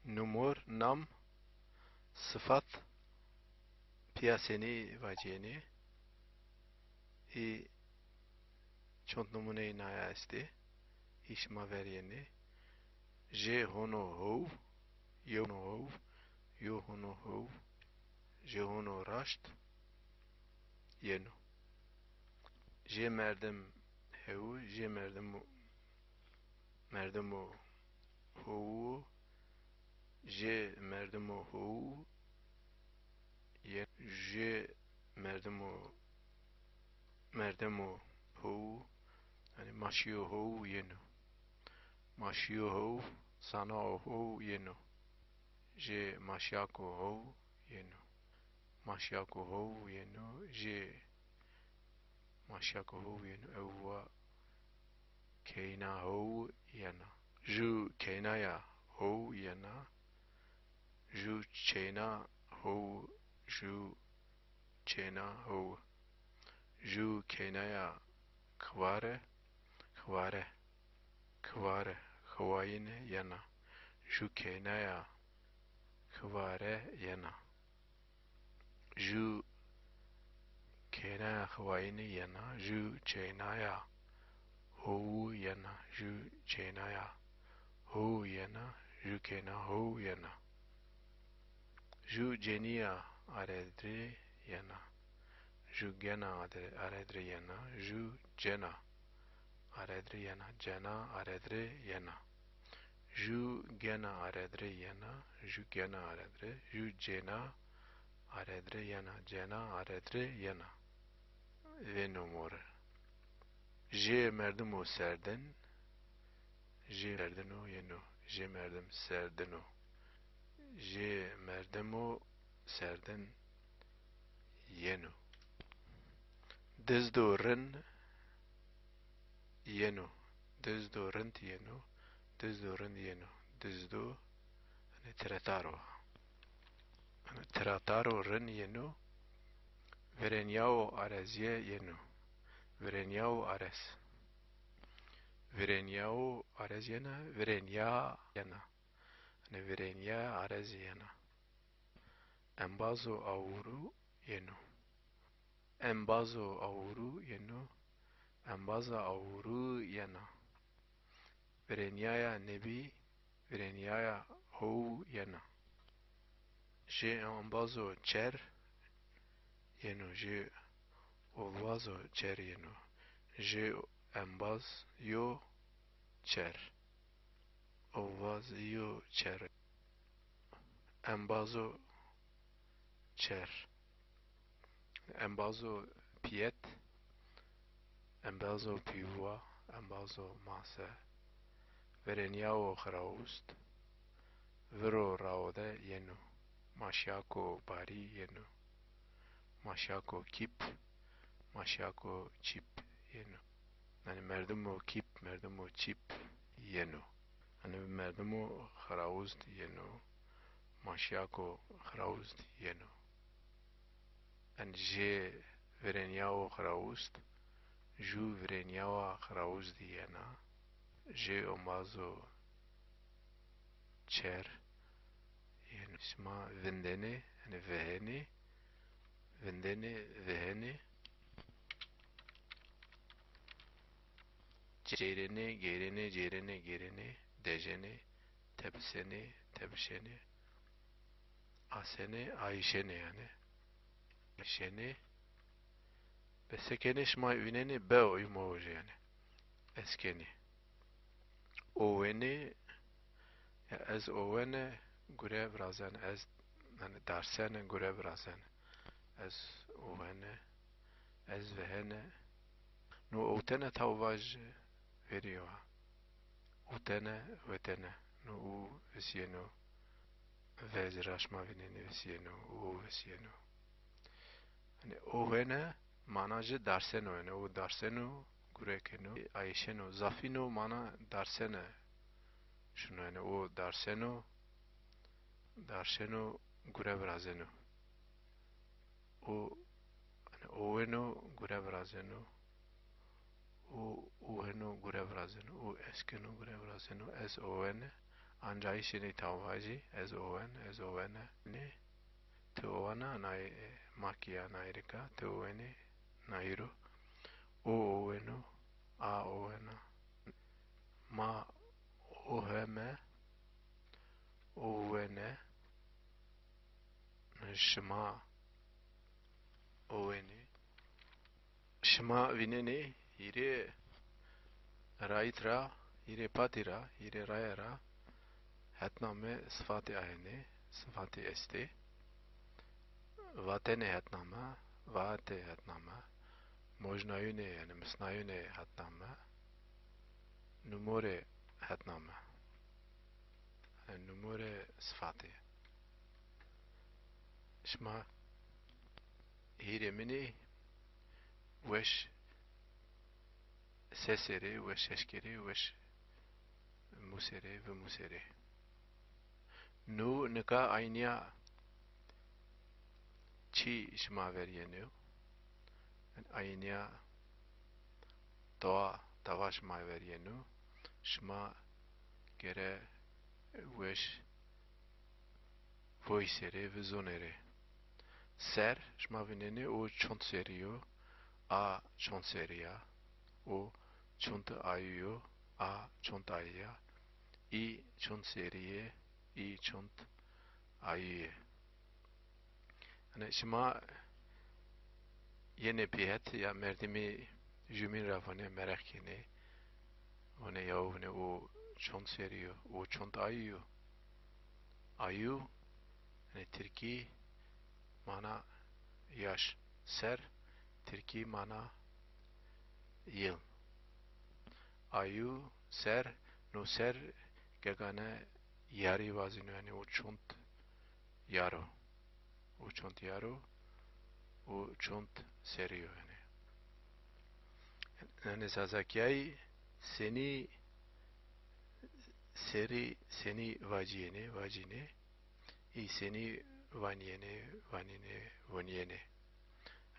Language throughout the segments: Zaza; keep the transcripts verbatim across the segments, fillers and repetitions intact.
Numor, nam, sıfat, pîya senî vacîyenî? Î çond numûneyê naya estê, î şima verîyenî. Jê hono how, yew hono how, yo hono how, jê hono raşt, yeno. Jê merdim hewu, jê merdim, merdimo howu, jê merdimo howu, ye-, jê merdimo, merdimo howu, yanî ma şîyo how yeno. Ma şîyo how, sanao how yeno. Jê ma şîyako how yeno. Ma şîyako how yeno. Jê ma şîyako how yeno. Ew wa keyna how yena. Ju keynaya how yena. Ju çeyna how, ju çeyna how. Ju keynaya kivare, kivare, kivare, kivayine yena. Ju keynaya kivare yena. Ju keynaya kivayine yena. Ju çeynaya howu yena. Ju çeynaya howu yena. Ju keyna howu yena. Ju cenîya aredrê yena. Ju gena ade-, aredrê yena. Ju cena aredrê yena. Cena aredrê yena. Ju gena aredrê yena. Ju gena aredrê. Ju cêna aredrê yena. Cêna aredrê yena. Vêno more. Jê merdimo serdin. Jê serdino yeno. Jê merdim serdino. Jê merdimo serdin yeno. Dizdo rin yeno. Dizdo rind yeno. Dizdo rind yeno. Dizdo, yanî tiretaro. Yanî tiretaro rin yeno. Virênyawo arezîye yeno. Virênyawo arez. Virênyawo arez yena. Virênya yena. Yanî virênya arez yena. Embazo awuru yeno. Embazo awuru yeno. Embaza awuru yena. Virênyaya nebî, virênyaya how yena. Jê embazo çer yeno. Jê ovazo çer yeno. Jê embaz yo çer. Ovazo çer. Embazo çer. Embazo pîyet. Embazo pîwa. Embazo mase. Virênyawo xirawust. Viro rawode yeno. Ma şîyako barî yeno. Ma şîyako kîp. Ma şîyako çîp yeno. Yanî merdimo kîp, merdimo çîp yeno. Yanî merdimo xirawust yeno. Ma şîyako xirawust yeno. Yanî jê virênyawo xirawust, ju virênyawa xirawust yena. Jê ombazo çer yeno. Şima vindenê, yanî vehenê, vindenê, vehenê. Cêrenê, gêrenê, cêrenê, gêrenê. Dejenê, tepisenê, tepişenê. Asenê, ayişenê yanî. Ayişenê. Be se kenê şima wînenê, be oy mo jî yanî. Ez kenî. Owenê, ya ez owene gure virazene, ez, yanî darsene gure virazene. Ez owene, ez vehene. No owtene taw vaj verî yo ha. Owtene, wetene. No u visîyeno. Vezî ra şima vînenê visîyeno, o visîyeno. Yanî owene mana jî darseno, yanî o darseno, gure keno, ayişeno. Zafîno mana darsene şino, yanî o darseno, darseno, gure virazeno. O, yanî oweno, gure virazeno. O oweno, gure virazeno. O eskeno, gure virazeno. Ez owene, Ancayîşê ney taw vajî, ez owen, ez owene, nê. Ti owana, nay, e, makîya nayrika, ti owenî, nayro. O oweno, a owena. Ma oheme, owene, şima owenî. Şima vînenê hîrê rayît ra, hîrê patî ra, hîrê raye ra hetname sifatî ayenê, sifatî estê. Vatenê hetname, vaetê hetname, mojnayunê, yanî misnayunê hetname, numorê hetname. Yanî numorê sifatî. Şima hîrê min î, weş seserê, weş eşkerê, weş muserê, vimuserê. Nu nika aynîya çî şima ver yeno? Aynîya tawa, tawa şima ver yeno. Şima gere weş voyserê, vizonerê. Ser, şima vînenê o çond serî yo, a çond serî ya, o çond ayî yo, a çond ayî ya, î çond serî yê, î çond ayî yê. Yanî şima yenê pî het ya merdimî jumîn ra vanê, mereq kenê. Vanê yaw, vanê o çond serî yo, o çond ayî yo. Ayû, yanî tirkî mana yaş. Ser, tirkî mana yıl. Ayû, ser, no ser gegane yarî vazîno, yanî o çond yar o. O çond yar o, o çond serî yo yanî. Yanî zazakîyayî senî serî, senî vacîyenê, vacînê, î senî vanîyenê, vanînê, vonîyenê.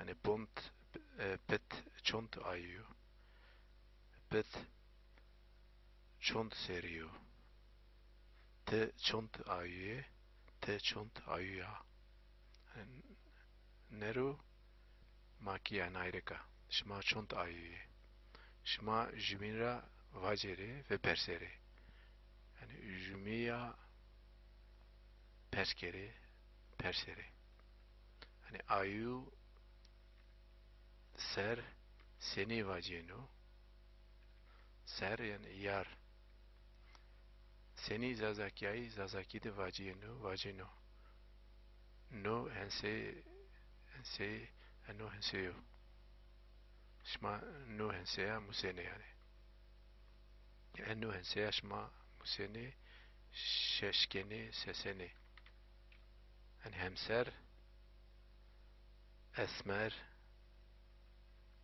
Yanî pont, e, pit çond ayî yo. Pit çond serî yo. Ti çond ayî yê, ti çond ayî ya. Nero makîya nayrika. Şima çond ayî yê? Şima jumîn ra vacerê, viperserê. Yanî jumîya pers kerê, perserê. Yanî ayû ser senî vacîyeno? Ser yanî yar. Senî zazakîyayî, zazakî de vacîyeno, vacîno? No hensê, hensê, eno hensê yo. Şima no henseya musenê yanî. Eno henseya şima musenê, şeş kenê, sesenê. Yanî hemser, esmer,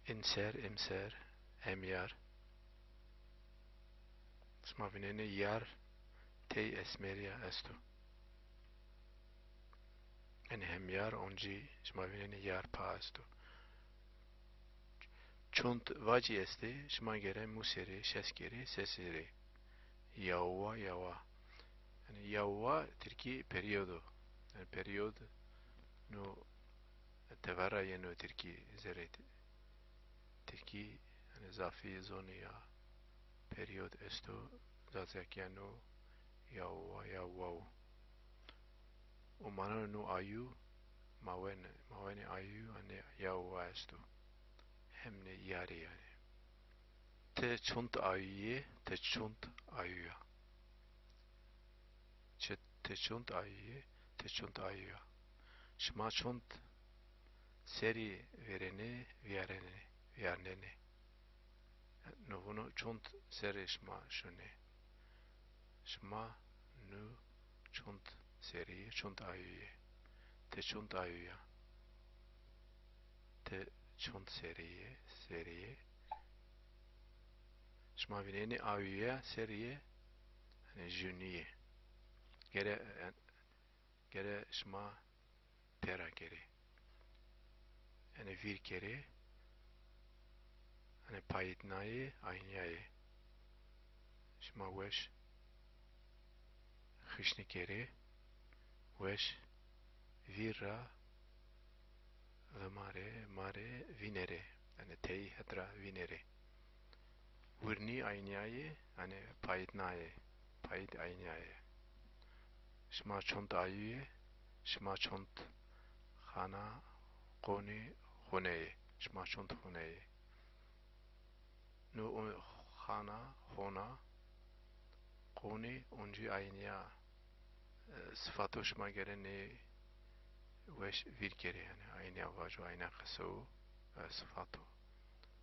înser, îmser, hemyar. Şima vînenê yar tey esmerî ya esto. Yanî hemyar oncî şima vînenê yar pa esto. Çond vacî estê, şima gere muserê, şeş kerê, seserê. Yawa, yawa. Yanî yawa tirkî perîyod o. Yanî perîyod no tever ra yeno tirkî zerê. Tirkî, yanî zafî zonî ya perîyod esto, zazakîya no yawa, yawa wo. O mana no ayû, mawen, mawenê ayû, yanî yawa esto. Hemnê yarî yanî. Ti çond ayû yê, ti çond ayû ya? Çi, ti çond ayû yê, ti çond ayû ya? Şima çond serî vêrenê, vîyarnenê, vîyarnenê? No vuno çond serê şima şunê? Şima nu çond serî yê, çond ayû yê? Ti çond ayû ya? Ti çond serî yê, serî yê? Şima vînenê ayû ya, serî yê, yanî junî yê. Gere, gere şima tera kerê. Yanî vîr kerê. Yanî payîtnayê, aynîyayê. Şima weş Xişnî kerê, weş vîr ra, vima rê, ma rê vînerê. Yanî tey het ra vînerê. Wirnî aynîyayê, yanî payît nayê, payît aynîyayê. Şima çond ayîyê, şima çond xana, qonî, xoneyê, şima çond xoneyê. No o-, xana, xona, qonî, oncî aynîya, e, sifato şima gere nê weş vîr kerê, yanî aynîya vaco, aynîya qesewo, e, sifato.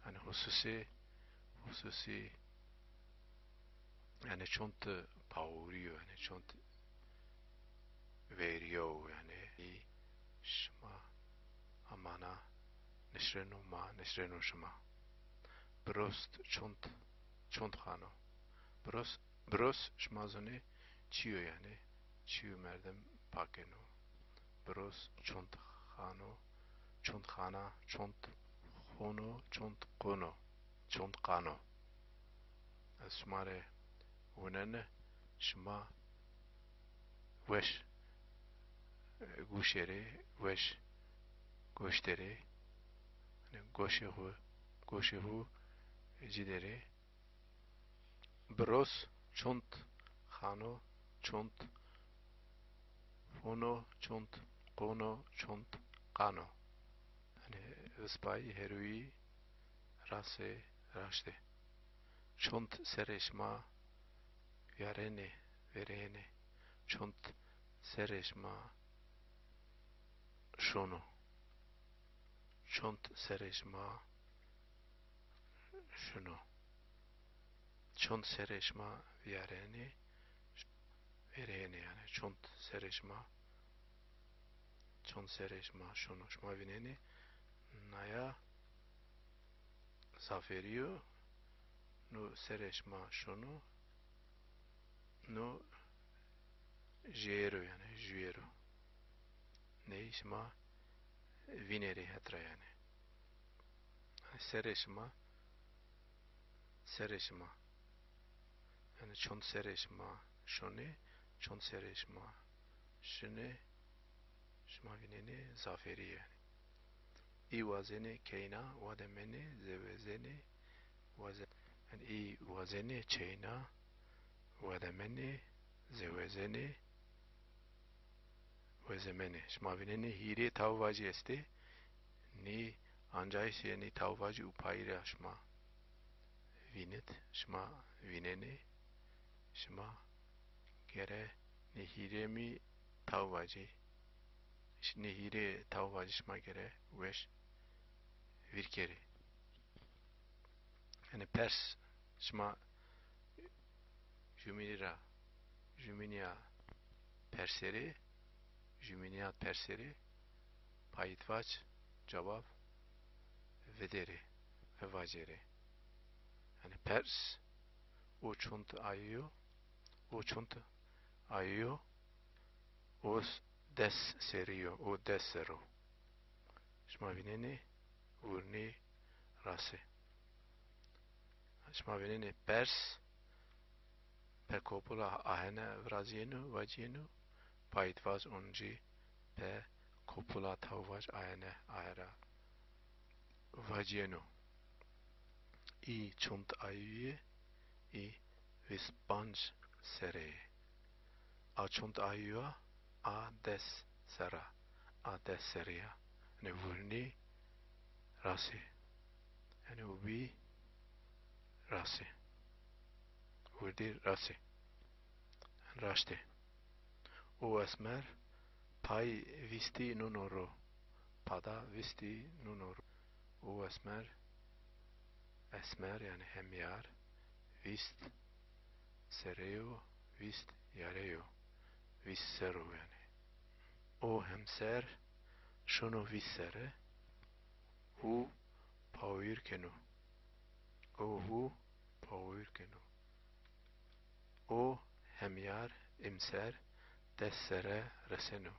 Yanî hususê, hususî, yanî çond pawurî yo, yanî çond verîyo, yanî şima amana nişreno, ma nişreno şima. Birost çond, çond xano. Birost, birost şima zonê çi yo yanî, çi yo merdim pakeno. Birost çond xano, çond xana, çond xono, çond qono, çond qano. Ez şima rê winene, şima weş, e, guşerê, weş goşterê, yanî goşê xwu, goşê xwu ci derê. Biroz çond xano, çond fono, çond qono, çond qano. Yanî vispayî heruyî rasê raştê. Çond serê şima vîyarênê, vêrênê. Çond serê şima şono. Çond serê şima şino. Çond serê şima vîyarênê, vêrênê yanî. Çond serê şima, çond serê şima şono. Şima vînenê, naya zafêrî yo, no serê şima şono, no jêr o yanî, jûyêr o. Ney şima vînerê het ra yanî. Serê şima, serê şima. Yanî çond serê şima şonê, çond serê şima şinê, şima vînenê zafêrî yanî. Î wazenê keyna, wademenê, zewezenê, waze-, yanî î wazenê çeyna, wademenê, zewezenê, wezemenê. Şima vînenê hîrê tawvacî estê. Nî ancayîsê nî tawvacî û payî ra şima vînit, şima vînenê, şima gere nî hîrêmî tawvacî, nî hîrê tawvacî şima gere weş vîr kerê. Yanî pers, şima jumînî ra, jumînîya perserê, jumînîya perserê payîtvac cewab viderê, vivacêrê. Yanî pers o çond ayî yo, o çond ayî yo, o s-, des serî yo, o des ser o. Şima vînenê, wirnî rasê. Şima vînenê pers pe kopula ahene virazîyeno, vacîyeno, payîtvaz oncî pe kopula tawvac ahene aye ra vacîyeno. Î çond ayî yê, î vîst panc serre yê. A çond ayî yo, a des serre a, a des serre ya. Yanî wirnî rasê. Yanî wî rasê. Wirdî rasê. Raştê. O esmer pay vîstî nuno ro. Pada vîstî nuno ro. O esmer, esmer yanî hemyar, vîst serre yo, vîst yare yo, vîst ser o yanî. O hemser şono vîst serre, hu pawir keno. O hu pawir keno. O hemyar îmser des serre reseno.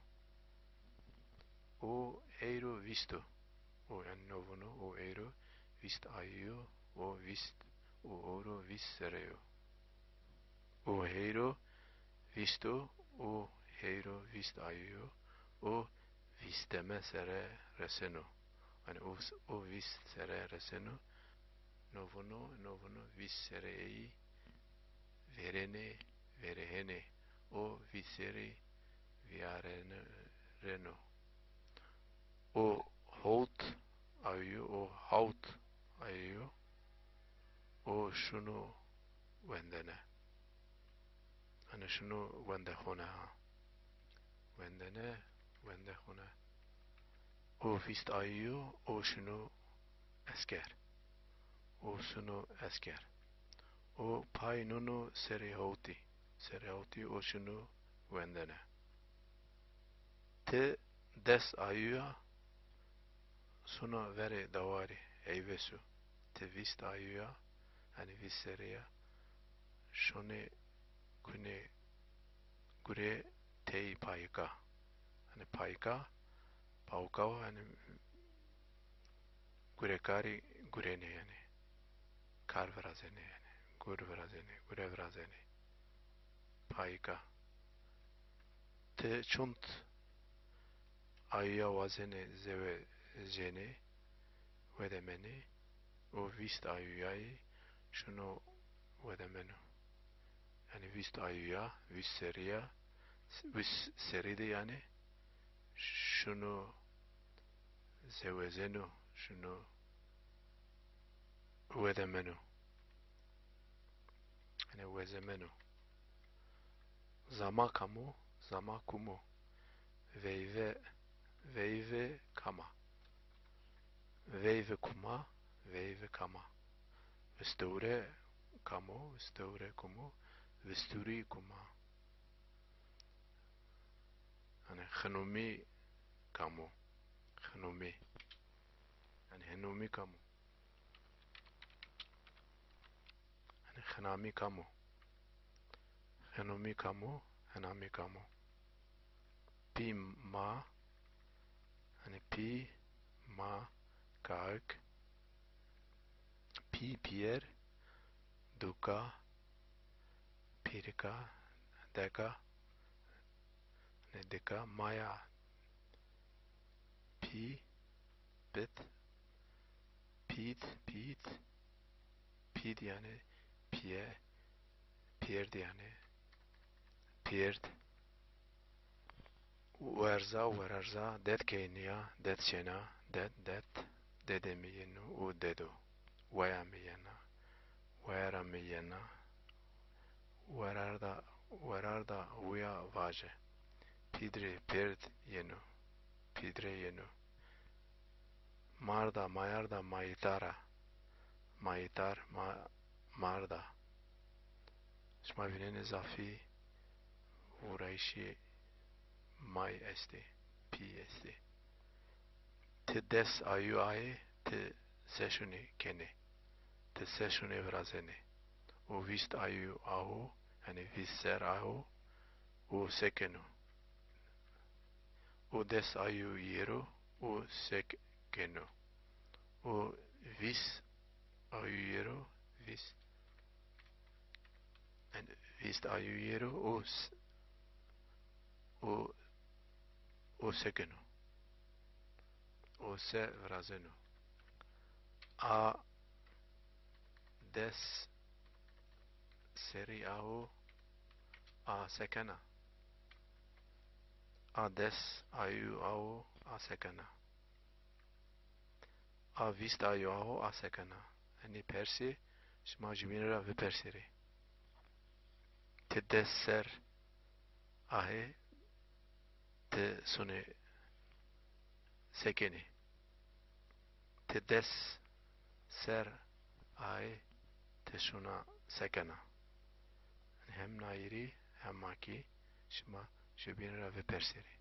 O eyro vîst o. O yanî no vuno, o eyro vîst ayî yo, o vîst, o ewro vîst serre yo. O heyro vîst o, O heyro vîst ayî yo, o vîsteme sere reseno. Yanî o, o vîst sere reseno. No vuno, no vuno vîst sere ey vêrenê, vêrehênê. O vîst serî vîyareno. O howt ayî yo, o hawt ayî yo. O şino wendene. Yanî şino wendexone ha. Wendene, wendexone. O vîst ayî yo, o şino esker. O şino esker. O pay nuno serê hawtî. Serê hawtî o şino wendene. Ti des ayî ya, suna verê dewarî, heyvêsu. Ti vîst ayî ya, yanî vîst serî ya, şonê kunê gurê tey payîka. Yanî payîka, pawka wa, yanî gurekarî gurenê yanî. Kar virazenê yanî. Gur virazenê, gure virazenê. Payîka. Ti çund ayîya wazenê zewezenê, wedemenê, o vîst ayîyayî şino wedemeno. Yanî vîst ayîya, vîst serîya, vîst serî de yanî şino zewezeno, şino wedemeno. Yanî wezemeno. Zama kam o, zama kum o? Veyve, veyve kam a? Veyve kum a, veyve kam a? Vistewre kam o, vistewre kum o? Vistûrî kum a? Yanî xinumî kam o? Xinumî. Yanî hinumî kam o? Yanî xinamî kam o? Xinumî kam o? Hinamî kam o? Pî ma, yanî pî ma, kaik, pî pîyer, duka, pîrika, deka, yanî dika, maya, pî, pit, pît, pît, pîd yanî pîye, pîrd yanî pîrd. Werza, wererza, ded keynîya, ded çêna, ded, ded, dedê mi yeno û dedo. Weya mi yena, weyera mi yena, werarda, werarda wîya vaje. Pîdrê pêrd yeno, pîdre yeno. Marda, mayarda, mayîtara, mayîtar, ma-, marda. Şima vînenê zafî vurayîşê may estê, pî estê. Ti des ayû ayê, ti se şunê kenê? Ti se şunê virazenê? O vîst ayû aho, yanî vîst ser aho, o se keno? O des ayû yero, o se keno? O vîst ayû yero, vîst, yanî vîst ayû yero, o s-, o, o se keno? O se virazeno? A des serî aho, a se kena? A des ayû aho, a se kena? A vîst ayû aho, a se kena? Enê persê şima jubînî ra vipersêrê. Ti des ser ahê, ti sunê se kenê? Ti des ser ahê, ti suna se kena? Hem nayîrî hem ma kî şima jubînî ra vipersêrê.